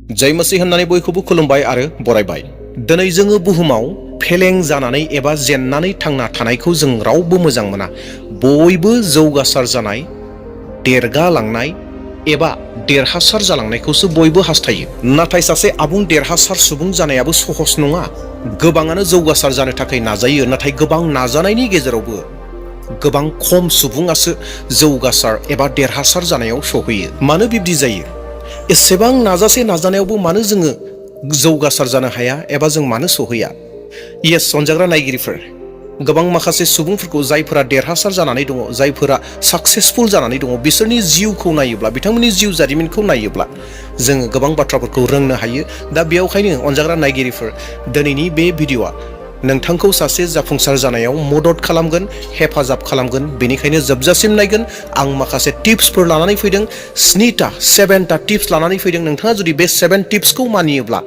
जय मसीह होननानै बयखौबो खुलुमबाय आरो बरायबाय। दिनै जोङो बुहुमाव फेलें जानानै एबा जेननानै थांना थानायखौ जों रावबो मोजां मोना। बयबो जौगासार जानाय, देरगालांनाय एबा देरहासार जालांनायखौसो बयबो हास्थायो। नाथाय सासे आबुं देरहासार सुबुं जानायाबो सहस नङा। गोबाङानो जौगासार जानो थाखाय नाजायो, नाथाय गोबां नाजानायनि गेजेरावबो गोबां खम सुबुङासो जौगासार एबा देरहासार जानायाव सहैयो। मानो बिब्दि जायो? एसेबां नाजासे नाजानायावबो मानो जोङो जौगासार जानो हाया एबा जों मानो सहैया? येस, अनजाग्रा नायगिरिफोर, गोबां माखासे सुबुंफोरखौ जायफोरा देरहासार जानानै दङ, जायफोरा साक्सेसफुल जानानै दङ, बिसोरनि जिउखौ नायोब्ला, बिथांमोननि जिउ जारिमिनखौ नायोब्ला जोङो गोबां बाथ्राफोरखौ रोंनो हायो। दा बेयावखायनो अनजाग्रा नायगिरिफोर, दिनैनि बे भिडिअ'आ नोंथांखौ सासे जाफुंसार जानायाव मदद खालामगोन, हेफाजाब खालामगोन। बेनिखायनो जोबजासिम नायगोन। आं माखासे टिप्सफोर लानानै फैदों, 7टा टिप्स लानानै फैदों। नोंथाङा जुदि बे 7 टिप्सखौ मानियोब्ला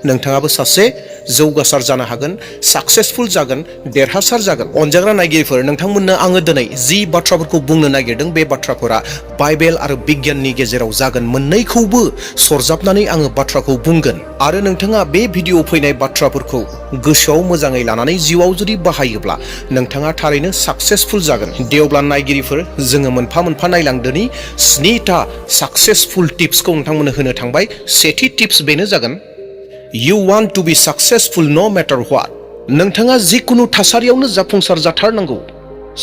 नोंथाङाबो सासे जौगासार जानो हागोन, साक्सेसफुल जागोन, देरहासार जागोन। अनजाग्रा नायगिरिफोर, नोंथांमोननो आङो दिनै जि बाथ्राफोरखौ बुंनो नागिरदों, बे बाथ्राफोरा बाइबेल आरो बिगियाननि गेजेराव जागोन। मोननैखौबो सरजाबनानै आङो बाथ्राखौ बुंगोन आरो नोंथाङा बे भिडिअ' फैनाय बाथ्राफोरखौ गोसोआव मोजाङै लानानै जिउआव जुदि बाहायोब्ला नोंथाङा थारैनो साक्सेसफुल जागोन। दे अब्ला नायगिरिफोर, जोङो मोनफा मोनफा नायलांदोनि 7टा साक्सेसफुल टिप्सखौ नोंथांमोननो होनो थांबाय। सेथि टिप्स बेनो जागोन, You want to be successful no matter what. नोंथाङा जिखुनु थासारियावनो जाफुंसार जाथारनांगौ।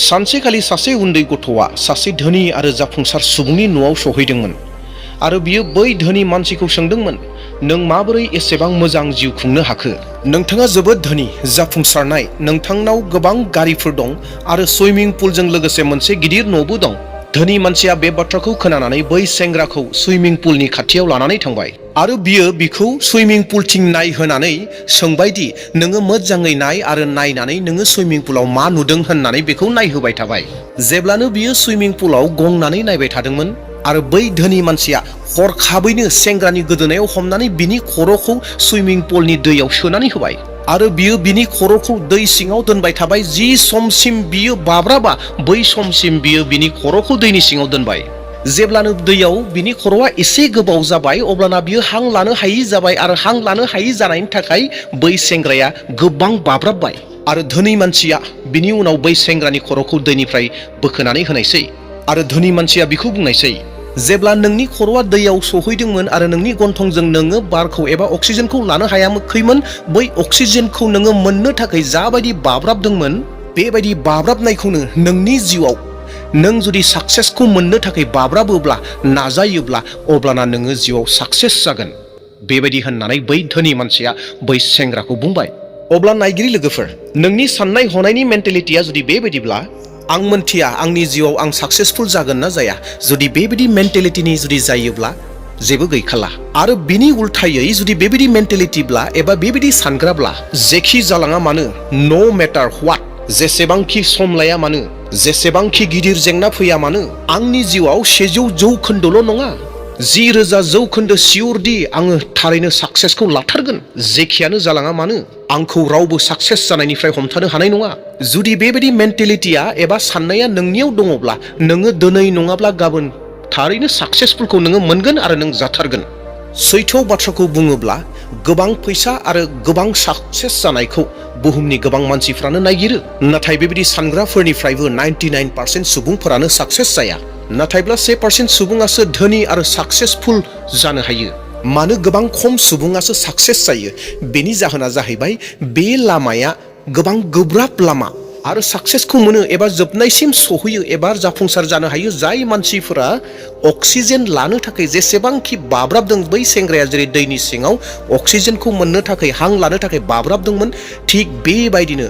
सानसेखालि सासे उन्दै गथ'आ सासे धोनि आरो जाफुंसार सुबुंनि न'आव सहैदोंमोन आरो बियो बै धोनि मानसिखौ सोंदोंमोन, नों माबोरै एसेबां मोजां जिउ खुंनो हाखो? नोंथाङा जोबोद धोनि, जाफुंसारनाय, नोंथांनाव गोबां गारिफोर दं आरो सुइमिं पुलजों लोगोसे मोनसे गिदिर न'बो दं। धोनि मानसिया बे बाथ्राखौ खोनानानै बै सेंग्राखौ सुइमिं पुलनि खाथियाव लानानै थांबाय आरो बिखौ सुइमिं पुलथिं नायहोनानै सोंबायदि, नोङो मोजाङै नाय आरो नायनानै नोङो सुइमिं पुलाव मा नुदों होननानै बेखौ नायहोबाय थाबाय। जेब्लानो बियो सुइमिं पुलाव गंनानै नायबाय थादोंमोन आरो बै धोनि मानसिया हरखाबैनो सेंग्रानि गोदोनायाव हमनानै बिनि खर'खौ सुइमिं पुलनि दैयाव सोनानै होबाय आरो बियो बिनि खर'खौ दै सिङाव दोनबाय थाबाय। जि समसिम बियो बाब्राबा, बै समसिम बियो बिनि खर'खौ दैनि सिङाव दोनबाय। जेब्लानो दैयाव बिनि खर'आ एसे गोबाव जाबाय, अब्लाना बियो हां लानो हायि जाबाय आरो हां लानो हायि जानायनि थाखाय बै सेंग्राया गोबां बाब्राबबाय आरो धोनि मानसिया बिनि उनाव बै सेंग्रानि खर'खौ दैनिफ्राय बोखोनानै होनायसै आरो धोनि मानसिया बिखौ बुंनायसै, जेब्ला नोंनि खर'आ दैयाव सहैदोंमोन आरो नोंनि गन्थंजों नोङो बारखौ एबा अक्सिजेनखौ लानो हायाखैमोन, बै अक्सिजेनखौ नोङो मोननो थाखाय जाबायदि बाब्राबदोंमोन, बेबायदि बाब्राबनायखौनो नोंनि जिउआव नों जुदि साक्सेसखौ मोननो थाखाय बाब्राबोब्ला, नाजायोब्ला, अब्लाना नोङो जिउआव साक्सेस जागोन। बेबायदि होननानै बै धोनि मानसिया बै सेंग्राखौ बुंबाय। अब्ला नायगिरि लोगोफोर, नोंनि साननाय हनायनि मेन्टेलिटिया जुदि बेबायदिब्ला, आं मोनथिया आंनि जिउआव आं साक्सेसफुल जागोन ना जाया। जुदि बेबायदि मेन्टेलिटिनि जुदि जायोब्ला जेबो गैखाला। आरो बिनि उल्थायै जुदि बेबायदि मेन्टेलिटिब्ला एबा बेबायदि सानग्राब्ला, जेखि जालाङा मानो, नो मेटार व्हाट, जेसेबांखि सम लाया मानो, जेसेबांखि गिदिर जेंना फैया मानो, आंनि जिउआव 100% नङा, 10,000 जौखोन्दो सियरदि आङो थारैनो साक्सेसखौ लाथारगोन। जेखियानो जालाङा मानो, आंखौ रावबो साक्सेस जानायनिफ्राय हमथानो हानाय नङा। जुदि बेबायदि मेन्टेलिटिया एबा साननाया नोंनियाव दङब्ला, नोङो दिनै नङाब्ला गाबोन थारैनो साक्सेसफुलखौ नोङो मोनगोन आरो नों जाथारगोन। सैथो बाथ्राखौ बुङोब्ला, गोबां फैसा आरो गोबां साक्सेस जानायखौ बुहुमनि गोबां मानसिफ्रानो नागिरो, नाथाय बेबायदि सानग्राफोरनिफ्रायबो 99% सुबुंफोरानो साक्सेस जाया। नाथायब्ला 1% सुबुङासो धोनि आरो साक्सेसफुल जानो हायो। मानो गोबां खम सुबुङासो साक्सेस जायो? बेनि जाहोना जाहैबाय, बे लामाया गोबां गोब्राब लामा आरो साक्सेसखौ मोनो एबा जोबनायसिम सहैयो एबा जाफुंसार जानो हायो जाय मानसिफोरा अक्सिजेन लानो थाखाय जेसेबांखि बाब्राबदों, बै सेंग्राया जेरै दैनि सिङाव अक्सिजेनखौ मोननो थाखाय, हां लानो थाखाय बाब्राबदोंमोन, थिग बेबायदिनो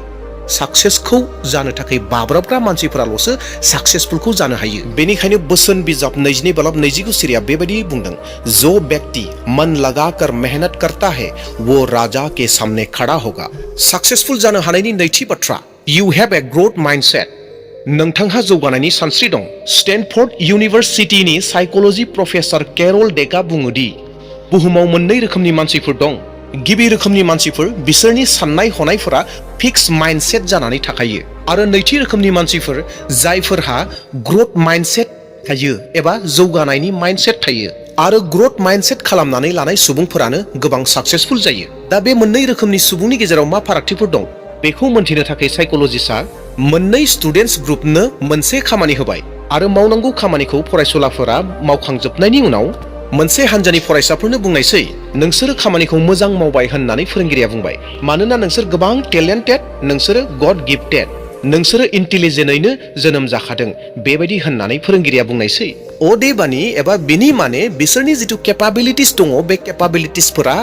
साक्सेसखौ जानो थाखाय बाब्राबग्रा मानसिफोराल'सो साक्सेसफुलखौ जानो हायो। बेनिखायनो बोसोन बिजाब 22:29 सिरिया बेबायदि बुंदों, जो व्यक्ति मन लगाकर मेहनत करता है वो राजा के सामने खड़ा होगा। साक्सेसफुल जानो हानायनि नैथि बाथ्रा, You have a growth mindset. नोंथांहा जौगानायनि सानस्रि दं। स्टेनफर्ड इउनिभारसिटिनि साइकोल'जि प्रफेसार केरल डेकआ बुङो दि बुहुमाव मोननै रोखोमनि मानसिफोर दं। गिबि रोखोमनि मानसिफोर, बिसोरनि साननाय हनायफोरा फिक्स माइन्डसेट जानानै थाखायो। आरो नैथि रोखोमनि मानसिफोर, जायफोरहा ग्रोथ माइन्डसेट थायो एबा जौगानायनि माइन्डसेट थायो। आरो ग्रथ माइन्डसेट खालामनानै लानाय सुबुंफोरानो गोबां साक्सेसफुल जायो। दा बे मोननै रोखोमनि सुबुंनि गेजेराव मा फारागथिफोर दं बेखौ मोनथिनो थाखाय साइक'लजिस्टआ मोननै स्टुडेन्टस ग्रुपनो मोनसे खामानि होबाय आरो मावनांगौ खामानिखौ फरायसुलाफोरा मावखांजोबनायनि उनाव मोनसे हानजानि फरायसाफोरनो बुंनायसै नोंसोरो खामानिखौ मोजां मावबाय होननानै फोरोंगिरिया बुंबाय। मानोना नोंसोर गोबां टेलेन्टेड, नोंसोरो गड गिफ्टेड, नोंसोरो इन्टेलिजेन्टैनो जोनोम जाखादों बेबायदि होननानै फोरोंगिरिया बुंनायसै। अदेबानि एबा बिनि माने बिसोरनि जिथु केपाबिलिटिस दङ बे केपाबिलिटिसफोरा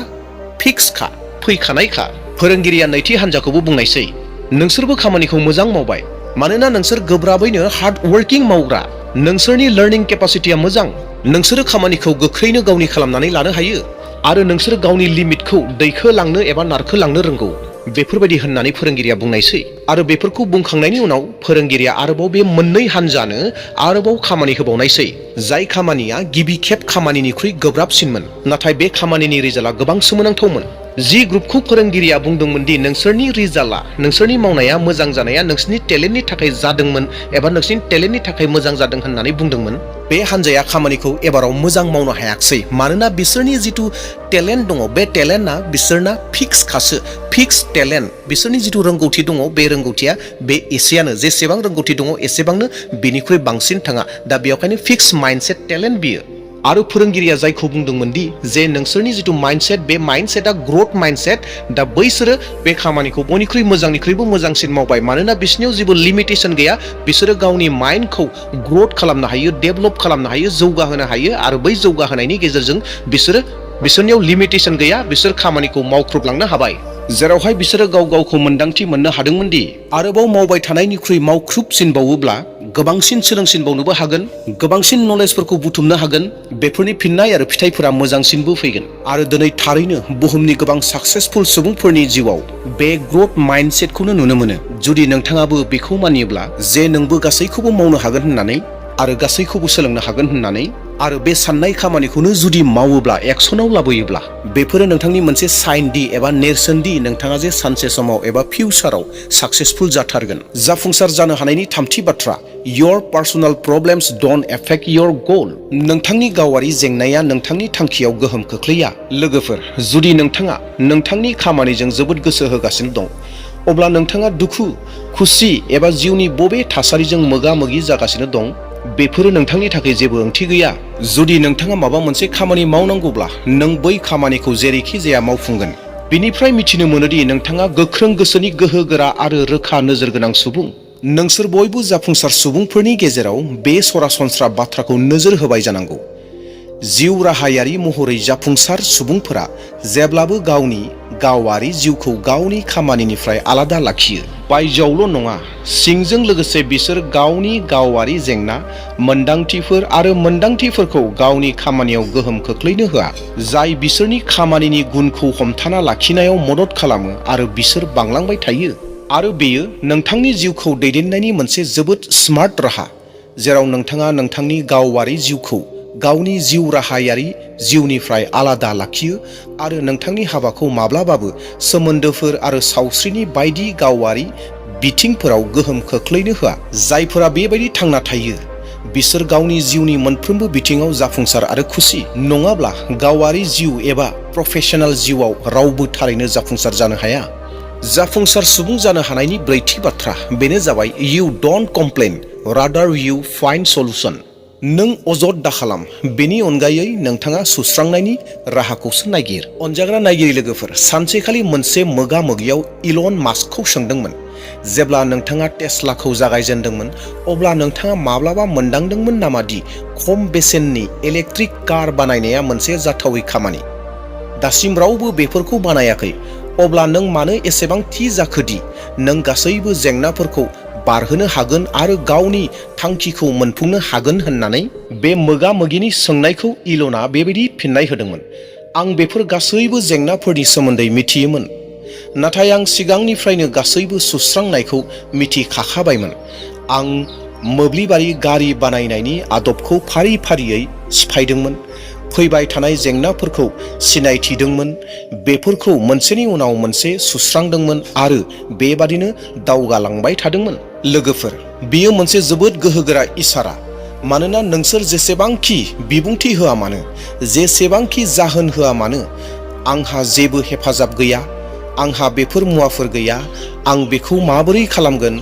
फिक्सखा, फैखानायखा। फोरोंगिरिया नैथि हानजाखौबो बुंनायसै नोंसोरबो खामानिखौ मोजां मावबाय मानोना नोंसोर गोब्राबैनो हार्ड वर्किं मावग्रा, नोंसोरनि लार्निं केपासिटिया मोजां, नोंसोरो खामानिखौ गोख्रैनो गावनि खालामनानै लानो हायो आरो नोंसोर गावनि लिमिटखौ दैखोलांनो एबा नारखोलांनो रोंगौ बेफोरबायदि होननानै फोरोंगिरिया बुंनायसै। आरो बेफोरखौ बुंखांनायनि उनाव फोरोंगिरिया आरोबाव बे मोननै हानजानो आरोबाव खामानि होबावनायसै जाय खामानिया गिबि खेब खामानिनिख्रुइ गोब्राबसिनमोन, नाथाय बे खामानिनि रिजाल्टआ गोबां सोमोनांथावमोन। जि ग्रुपखौ फोरोंगिरिया बुंदोंमोन दि नोंसोरनि रिजाल्टआ, नोंसोरनि मावनाया मोजां जानाया नोंसोरनि टेलेन्टनि थाखाय जादोंमोन एबा नोंसोरनि टेलेन्टनि थाखाय मोजां जादों होननानै बुंदोंमोन, बे हानजाया खामानिखौ एबाराव मोजां मावनो हायाखिसै। मानोना बिसोरनि जिथु टेलेन्ट दङ बे टेलेन्टआ बिसोरना फिक्सखासो, फिक्स टेलेन्ट। बिसोरनि जिथु रोंगौथि दङ बे रोंगौथिया बे एसेयानो, जेसेबां रोंगौथि दङ एसेबांनो बिनिख्रुइ बांसिन थाङा। दा बेयावखायनो फिक्स माइन्डसेट टेलेन्ट बियो। आरो फोरोंगिरिया जायखौ बुंदोंमोन दि जे नोंसोरनि जिथु माइन्डसेट बे माइन्डसेटआ ग्रथ माइन्डसेट, दा बैसोरो बे खामानिखौ बयनिख्रुइ मोजांनिख्रुइबो मोजांसिन मावबाय मानोना बिसोरनियाव जेबो लिमिटेसन गैया। बिसोरो गावनि माइन्डखौ ग्रथ खालामनो हायो, डेभेलप खालामनो हायो, जौगाहोनो हायो आरो बै जौगाहोनायनि गेजेरजों बिसोरनियाव लिमिटेसन गैया, बिसोर खामानिखौ मावख्रुबलांनो हाबाय। जेरावहाय बिसोरो गाव गावखौ मोन्दांथि मोननो हादोंमोन दि आरोबाव मावबाय थानायनिख्रुइ मावख्रुबसिनबावोब्ला गोबांसिन सोलोंसिनबावनोबो हागोन, गोबांसिन नलेजफोरखौ बुथुमनो हागोन, बेफोरनि फिननाय आरो फिथाइफोरा मोजांसिनबो फैगोन। आरो दिनै थारैनो बुहुमनि गोबां साक्सेसफुल सुबुंफोरनि जिउआव बे ग्रथ माइन्डसेटखौनो नुनो मोनो। जुदि नोंथाङाबो बेखौ मानियोब्ला जे नोंबो गासैखौबो मावनो हागोन होननानै आरो गासैखौबो सोलोंनो हागोन होननानै आरो बे साननाय खामानिखौनो जुदि मावोब्ला, एक्सनाव लाबोयोब्ला, बेफोरो नोंथांनि मोनसे साइन दि एबा नेरसोन दि नोंथाङा जे सानसे समाव एबा फिउचाराव साक्सेसफुल जाथारगोन। जाफुंसार जानो हानायनि थामथि बाथ्रा, your personal problems don't effect your goal. नोंथांनि गावारि जेंनाया नोंथांनि थांखियाव गोहोम खोख्लैया। लोगोफोर, जुदि नोंथाङा नोंथांनि खामानिजों जोबोद गोसो होगासिनो दं, अब्ला नोंथाङा दुखु, खुसि एबा जिउनि बबे थासारिजों मोगा मोगि जागासिनो दं बेफोरो नोंथांनि थाखाय जेबो ओंथि गैया। जुदि नोंथाङा माबा मोनसे खामानि मावनांगौब्ला नों बै खामानिखौ जेरैखि जाया मावफुंगोन। बिनिफ्राय मिथिनो मोनोदि नोंथाङा गोख्रों गोसोनि गोहोगोरा आरो रोखा नोजोर गोनां सुबुं। नोंसोर बयबो जाफुंसार सुबुंफोरनि गेजेराव बे सरासनस्रा बाथ्राखौ नोजोर होबाय जानांगौ। जिउ राहायारि महरै जाफुंसार सुबुंफोरा जेब्लाबो गावनि गावारि जिउखौ गावनि खामानिनिफ्राय आलादा लाखियो। बायजोआवल' नङा, सिंजों लोगोसे बिसोर गावनि गावारि जेंना, मोन्दांथिफोर आरो मोन्दांथिफोरखौ गावनि खामानियाव गोहोम खोख्लैनो होआ, जाय बिसोरनि खामानिनि गुनखौ हमथाना लाखिनायाव मदद खालामो आरो बिसोर बांलांबाय थायो। आरो बेयो नोंथांनि जिउखौ दैदेननायनि मोनसे जोबोद स्मार्ट राहा, जेराव नोंथाङा नोंथांनि गावारि जिउखौ गावनि जिउ राहायारि जिउनिफ्राय आलादा लाखियो आरो नोंथांनि हाबाखौ माब्लाबाबो सोमोन्दोफोर आरो सावस्रिनि बायदि गावारि बिथिंफोराव गोहोम खोख्लैनो होआ। जायफोरा बेबायदि थांना थायो बिसोर गावनि जिउनि मोनफ्रोमबो बिथिङाव जाफुंसार आरो खुसि। नङाब्ला गावारि जिउ एबा प्रफेशनेल जिउआव रावबो थारैनो जाफुंसार जानो हाया। जाफुंसार सुबुं जानो हानायनि ब्रैथि बाथ्रा बेनो जाबाय you don't complain, rather you find solution. नों अजद दाखालाम, बेनि अनगायै नोंथाङा सुस्रांनायनि राहाखौसो नागिर। अनजाग्रा नायगिरि लोगोफोर, सानसेखालि मोनसे मोगा मोगियाव इलन मास्कखौ सोंदोंमोन, जेब्ला नोंथाङा टेस्लाखौ जागायजेनदोंमोन अब्ला नोंथाङा माब्लाबा मोनदांदोंमोन नामा दि खम बेसेननि इलेक्ट्रिक कार बानायनाया मोनसे जाथावै खामानि? दासिम रावबो बेफोरखौ बानायाखै। अब्ला नों मानो एसेबां थि जाखो दि नों गासैबो जेंनाफोरखौ बारहोनो हागोन आरो गावनि थांखिखौ मोनफुंनो हागोन होननानै? बे मोगा मोगिनि सोंनायखौ इलना बेबायदि फिननाय होदोंमोन, आं बेफोर गासैबो जेंनाफोरनि सोमोन्दै मिथियोमोन, नाथाय आं सिगांनिफ्रायनो गासैबो सुस्रांनायखौ मिथिखाखाबायमोन। आं मोब्लिबारि गारि बानायनायनि आदबखौ फारि फारियै सिफायदोंमोन, फैबाय थानाय जेंनाफोरखौ सिनायथिदोंमोन, बेफोरखौ मोनसेनि उनाव मोनसे सुस्रांदोंमोन आरो बेबादिनो दावगालांबाय थादोंमोन। लोगोफोर, बेयो मोनसे जोबोद गोहोगोरा इसारा। मानोना नोंसोर जेसेबांखि बिबुंथि होआ मानो, जेसेबांखि जाहोन होआ मानो, आंहा जेबो हेफाजाब गैया, आंहा बेफोर मुवाफोर गैया, आं बेखौ माबोरै खालामगोन,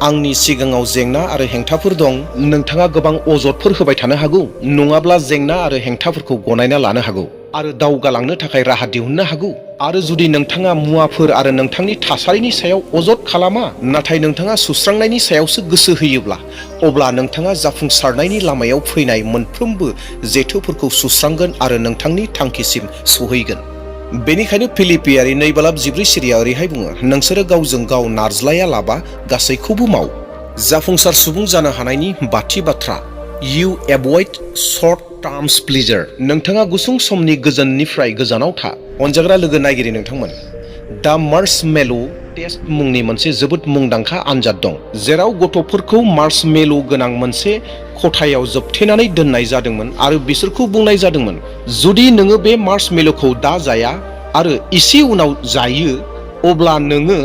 आंनि सिगाङाव जेंना आरो हेंथाफोर दं, नोंथाङा गोबां अजदफोर होबाय थानो हागौ, नङाब्ला जेंना आरो हेंथाफोरखौ गनायना लानो हागौ आरो दावगालांनो थाखाय राहा दिहुननो हागौ। आरो जुदि नोंथाङा मुवाफोर आरो नोंथांनि थासारिनि सायाव अजद खालामा, नाथाय नोंथाङा सुस्रांनायनि सायावसो गोसो होयोब्ला, अब्ला नोंथाङा जाफुंसारनायनि लामायाव फैनाय मोनफ्रोमबो जेथोफोरखौ सुस्रांगोन आरो नोंथांनि थांखिसिम सहैगोन। बेनिखायनो फिलिपियारि 2:14 सिरिया ओरैहाय बुङो, नोंसोरो गावजों गाव नारज्लाया लाबा गासैखौबो माव। जाफुंसार सुबुं जानो हानायनि बाथि बाथ्रा, You avoid short-term pleasure. नोंथाङा गुसुं समनि गोजोननिफ्राय गोजानाव था। अनजाग्रा लोगो नायगिरि नोंथांमोन, दा मार्शमेल' टेस्ट मुंनि मोनसे जोबोद मुंदांखा आनजाद दं, जेराव गथ'फोरखौ मार्शमेल' गोनां मोनसे खथायाव जोबथेनानै दोननाय जादोंमोन आरो बिसोरखौ बुंनाय जादोंमोन, जुदि नोङो बे मार्शमेल'खौ दा जाया आरो इसे उनाव जायो, अब्ला नोङो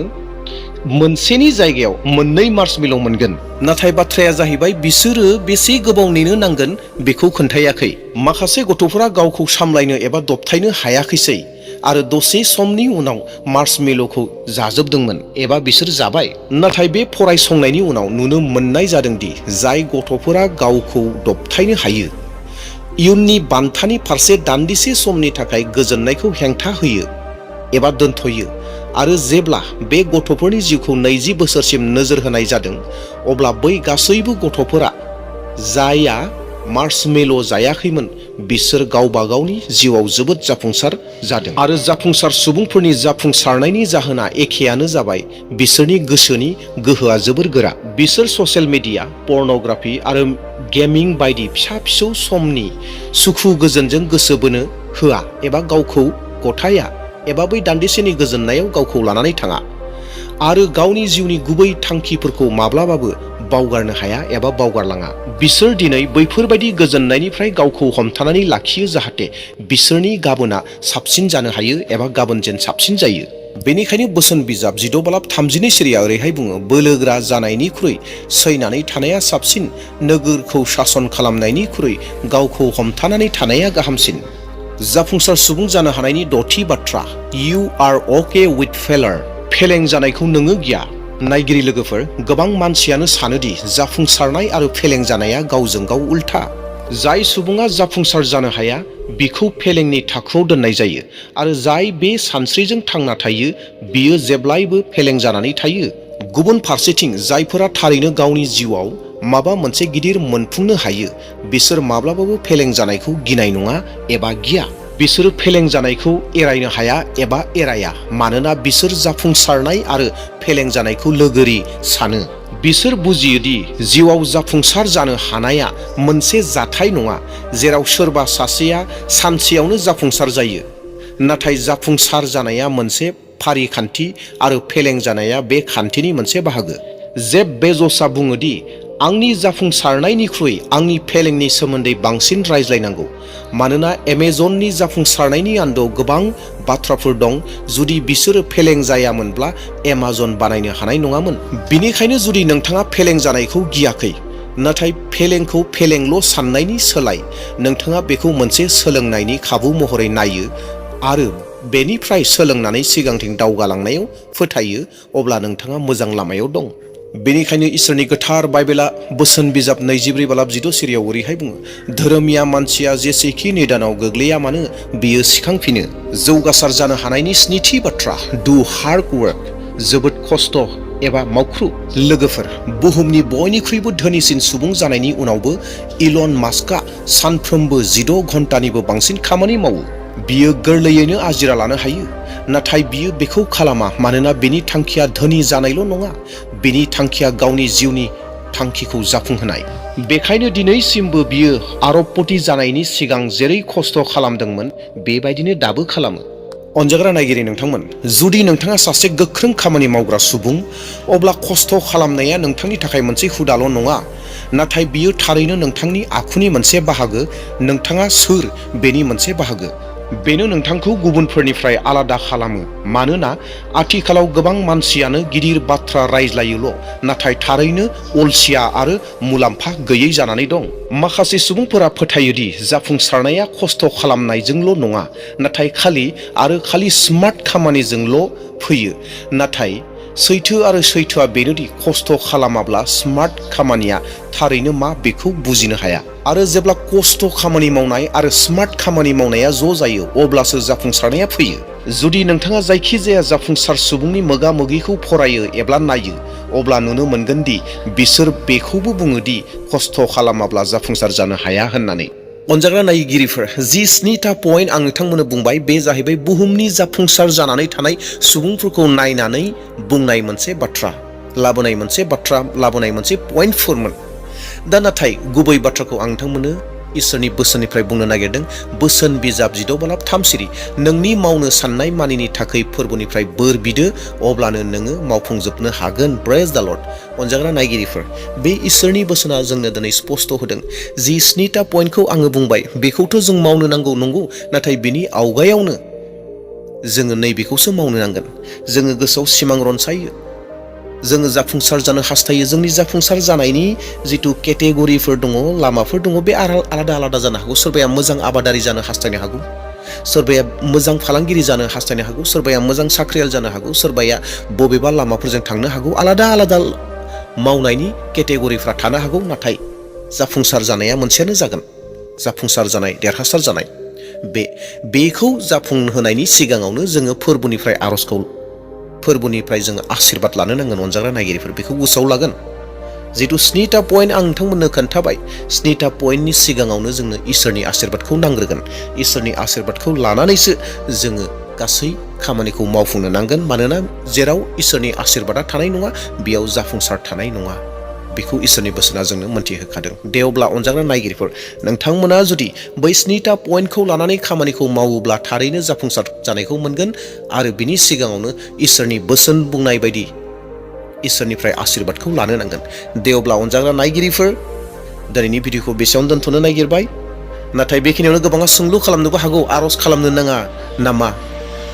मोनसेनि जायगायाव मोननै मार्शमेल' मोनगोन। नाथाय बाथ्राया जाहैबाय बिसोरो बेसे गोबाव नेनो नांगोन बेखौ खोन्थायाखै। माखासे गथ'फोरा गावखौ सामलायनो एबा दबथायनो हायाखैसै आरो दसे समनि उनाव मार्शमेल'खौ जाजोबदोंमोन एबा बिसोर जाबाय। नाथाय बे फरायसंनायनि उनाव नुनो मोननाय जादोंदि जाय गथ'फोरा गावखौ दबथायनो हायो, इयुननि बान्थानि फारसे दान्दिसे समनि थाखाय गोजोननायखौ हेंथा होयो एबा दोनथ'यो, आरो जेब्ला बे गथ'फोरनि जिउखौ 20 बोसोरसिम नोजोर होनाय जादों, अब्ला बै गासैबो गथ'फोरा जायहा मार्शमेल' जायाखैमोन, बिसोर गावबा गावनि जिउआव जोबोद जाफुंसार जादों। आरो जाफुंसार सुबुंफोरनि जाफुंसारनायनि जाहोना एखेयानो जाबाय, बिसोरनि गोसोनि गोहोआ जोबोर गोरा। बिसोर ससियेल मिडिया, पर्न'ग्राफि आरो गेमिं बायदि फिसा फिसौ समनि सुखु गोजोनजों गोसो बोनो होआ एबा गावखौ गथाया एबा बै दान्दिसेनि गोजोननायाव गावखौ लानानै थाङा, आरो गावनि जिउनि गुबै थांखिफोरखौ माब्लाबाबो बावगारनो हाया एबा बावगारलाङा। बिसोर दिनै बैफोरबायदि गोजोननायनिफ्राय गावखौ हमथानानै लाखियो जाहाथे बिसोरनि गाबोना साबसिन जानो हायो एबा गाबोन जेन साबसिन जायो। बेनिखायनो बोसोन बिजाब 6:32 सिरिया ओरैहाय बुङो, बोलोगोरा जानायनिख्रुइ सैनानै थानाया साबसिन, नोगोरखौ सासन खालामनायनिख्रुइ गावखौ हमथानानै थानाया गाहामसिन। जाफुंसार सुबुं जानो हानायनि 6थि बाथ्रा, You are okay with failure. फेलें जानायखौ नोङो गिया। नायगिरि लोगोफोर, गोबां मानसियानो सानोदि जाफुंसारनाय आरो फेलें जानाया गावजों गाव उल्था। जाय सुबुङा जाफुंसार जानो हाया, बिखौ फेलेंनि थाखोआव दोननाय जायो, आरो जाय बे सानस्रिजों थांना थायो, बियो जेब्लायबो फेलें जानानै थायो। गुबुन फारसेथिं जायफोरा थारैनो गावनि जिउआव माबा मोनसे गिदिर मोनफुंनो हायो, बिसोर माब्लाबाबो फेलें जानायखौ गिनाय नङा एबा गिया। बिसोरो फेलें जानायखौ एरायनो हाया एबा एराया, मानोना बिसोर जाफुंसारनाय आरो फेलें जानायखौ लोगोरि सानो। बिसोर बुजियोदि जिउआव जाफुंसार जानो हानाया मोनसे जाथाय नङा जेराव सोरबा सासेया सानसेयावनो जाफुंसार जायो, नाथाय जाफुंसार जानाया मोनसे फारिखान्थि आरो फेलें जानाया बे खान्थिनि मोनसे बाहागो। जेफ बेज'सआ बुङोदि, आंनि जाफुंसारनायनिख्रुइ आंनि फेलेंनि सोमोन्दै बांसिन रायज्लायनांगौ, मानोना एमेजननि जाफुंसारनायनि आन्दोआव गोबां बाथ्राफोर दं। जुदि बिसोरो फेलें जायामोनब्ला एमाजन बानायनो हानाय नङामोन। बिनिखायनो जुदि नोंथाङा फेलें जानायखौ गियाखै, नाथाय फेलेंखौ फेलेंल' साननायनि सोलाय नोंथाङा बेखौ मोनसे सोलोंनायनि खाबु महरै नायो आरो बेनिफ्राय सोलोंनानै सिगांथिं दावगालांनायाव फोथायो, अब्ला नोंथाङा मोजां लामायाव दं। बेनिखायनो इसोरनि गोथार बाइबेला बोसोन बिजाब 24:6 सिरियाव ओरैहाय बुङो, धोरोमिया मानसिया जेसेखि निदानाव गोग्लैया मानो बियो सिखांफिनो। जौगासार जानो हानायनि 7थि बाथ्रा, डु हार्ड वर्क. जोबोद खस्थ' एबा मावख्रु। लोगोफोर, बुहुमनि बयनिख्रुइबो धोनिसिन सुबुं जानायनि उनावबो इलन मास्कआ सानफ्रोमबो 16 घन्टानिबो बांसिन खामानि मावो। बियो गोरलैयैनो आजिरा लानो हायो, नाथाय बियो बेखौ खालामा मानोना बिनि थांखिया धोनि जानायल' नङा, बिनि थांखिया गावनि जिउनि थांखिखौ जाफुंहोनाय। बेखायनो दिनैसिमबो बियो आरबपति जानायनि सिगां जेरै खस्थ' खालामदोंमोन, बेबायदिनो दाबो खालामो। अनजाग्रा नायगिरि नोंथांमोन, जुदि नोंथाङा सासे गोख्रों खामानि मावग्रा सुबुं, अब्ला खस्थ' खालामनाया नोंथांनि थाखाय मोनसे हुदाल' नङा, नाथाय बियो थारैनो नोंथांनि आखुनि मोनसे बाहागो, नोंथाङा सोर बेनि मोनसे बाहागो। बेनो नोंथांखौ गुबुनफोरनिफ्राय आलादा खालामो मानोना आथिखालाव गोबां मानसियानो गिदिर बाथ्रा रायज्लायोल' नाथाय थारैनो अलसिया आरो मुलाम्फा गैयै जानानै दं। माखासे सुबुंफोरा फोथायोदि जाफुंसारनाया खस्थ' खालामनायजोंल' नङा नाथाय खालि स्मार्ट खामानिजोंल' फैयो। नाथाय सैथोआ बेनोदि खस्थ' खालामाब्ला स्मार्ट खामानिया थारैनो मा बेखौ बुजिनो हाया। आरो जेब्ला खस्थ' खामानि मावनाय आरो स्मार्ट खामानि मावनाया ज' जायो अब्लासो जाफुंसारनाया फैयो। जुदि नोंथाङा जायखिजाया जाफुंसार सुबुंनि मोगा-मोगिखौ फरायो एबा नायो अब्ला नुनो मोनगोन दि बिसोर बेखौबो बुङो दि खस्थ' खालामाब्ला जाफुंसार जानो हाया होननानै। अनजाग्रा नायगिरिफोर, जि 7टा पइन्ट आं नोंथांमोननो बुंबाय बे जाहैबाय बुहुमनि जाफुंसार जानानै थानाय सुबुंफोरखौ नायनानै बुंनाय मोनसे बाथ्रा, लाबोनाय मोनसे पइन्टफोरमोन। दा नाथाय गुबै बाथ्राखौ आं नोंथांमोननो इसोरनि बोसोननिफ्राय बुंनो नागिरदों। बोसोन बिजाब 16 सिरि नोंनि मावनो साननाय मानिनि थाखाय फोरबोनिफ्राय बोर बिदो अब्लानो नोङो मावफुंजोबनो हागोन। प्रेज द लर्ड। अनजाग्रा नायगिरिफोर, बे इसोरनि बोसोना जोंनो दिनै स्पष्ट होदों। जि 7टा पइन्टखौ आङो बुंबाय बेखौथ' जों मावनो नांगौ नंगौ, नाथाय बिनि आवगायावनो जोङो नैबेखौसो मावनो नांगोन। जोङो गोसोआव सिमां रनसायो, जोङो जाफुंसार जानो हास्थायो। जोंनि जाफुंसार जानायनि जिथु केटेगरिफोर दङ, लामाफोर दङ, बे आलादा जानो हागौ। सोरबाया मोजां आबादारि जानो हास्थायनो हागौ, सोरबाया मोजां फालांगिरि जानो हास्थायनो हागौ, सोरबाया मोजां साख्रियाल जानो हागौ, सोरबाया बबेबा लामाफोरजों थांनो हागौ। आलादा मावनायनि केटेगरिफ्रा थानो हागौ, नाथाय जाफुंसार जानाया मोनसेयानो जागोन। जाफुंसार जानाय, देरहासार जानाय। बेखौ जाफुंहोनायनि सिगाङावनो जोङो फोरबोनिफ्राय जोङो आशीर्बाद लानो नांगोन। अनजाग्रा नायगिरिफोर, बेखौ गोसोआव लागोन। जिथु 7टा पइन्ट आं नोंथांमोननो खोन्थाबाय, 7टा पइन्टनि सिगाङावनो जोंनो इसोरनि आशीर्बादखौ नांग्रोगोन। इसोरनि आशीर्बादखौ लानानैसो जोङो गासै खामानिखौ मावफुंनो नांगोन। मानोना जेराव इसोरनि आशीर्बादा थानाय नङा बेयाव जाफुंसार थानाय नङा। बेखौ इसोरनि बोसोना जोंनो मोनथिहोखादों। दे अब्ला अनजाग्रा नायगिरिफोर, नोंथांमोना जुदि बै 7टा पइन्टखौ लानानै खामानिखौ मावोब्ला थारैनो जाफुंसार जानायखौ मोनगोन। आरो बिनि सिगाङावनो इसोरनि बोसोन बुंनाय बायदि इसोरनिफ्राय आशीर्बादखौ लानो नांगोन। दे अब्ला अनजाग्रा नायगिरिफोर, दिनैनि भिडिअखौ बेसेयावनो दोनथ'नो नागिरबाय। नाथाय बेखिनियावनो गोबाङा सोंलु खालामनोबो हागौ, आर'ज खालामनो नाङा नामा?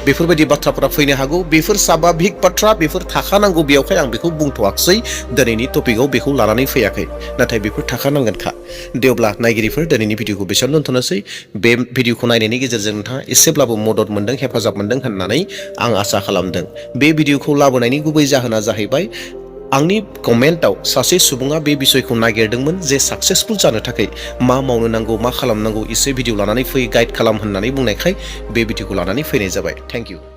बेफोरबायदि बाथ्राफोरा फैनो हागौ। बेफोर स्वाभाबिक बाथ्रा, बेफोर थाखानांगौ। बेयावहाय आं बेखौ बुंथ'वाखै, दिनैनि टपिकआव बेखौ लानानै फैयाखै, नाथाय बेफोर थाखानांगोनखा। दे अब्ला नायगिरिफोर, दिनैनि भिडिअखौ बेसेयावनो दोनथ'नोसै। बे भिडिअखौ नायनायनि गेजेरजों नोंथाङा एसेब्लाबो मदद मोनदों, हेफाजाब मोनदों होननानै आं आसा खालामदों। बे भिडिअखौ लाबोनायनि गुबै जाहोना जाहैबाय आंनि कमेन्टआव सासे सुबुङा बे बिसयखौ नागिरदोंमोन जे साक्सेसफुल जानो थाखाय मा मावनो नांगौ, मा खालामनांगौ, एसे भिडिअ लानानै फै, गाइड खालाम होननानै बुंनायखाय बे भिडिअखौ लानानै फैनाय जाबाय। Thank you.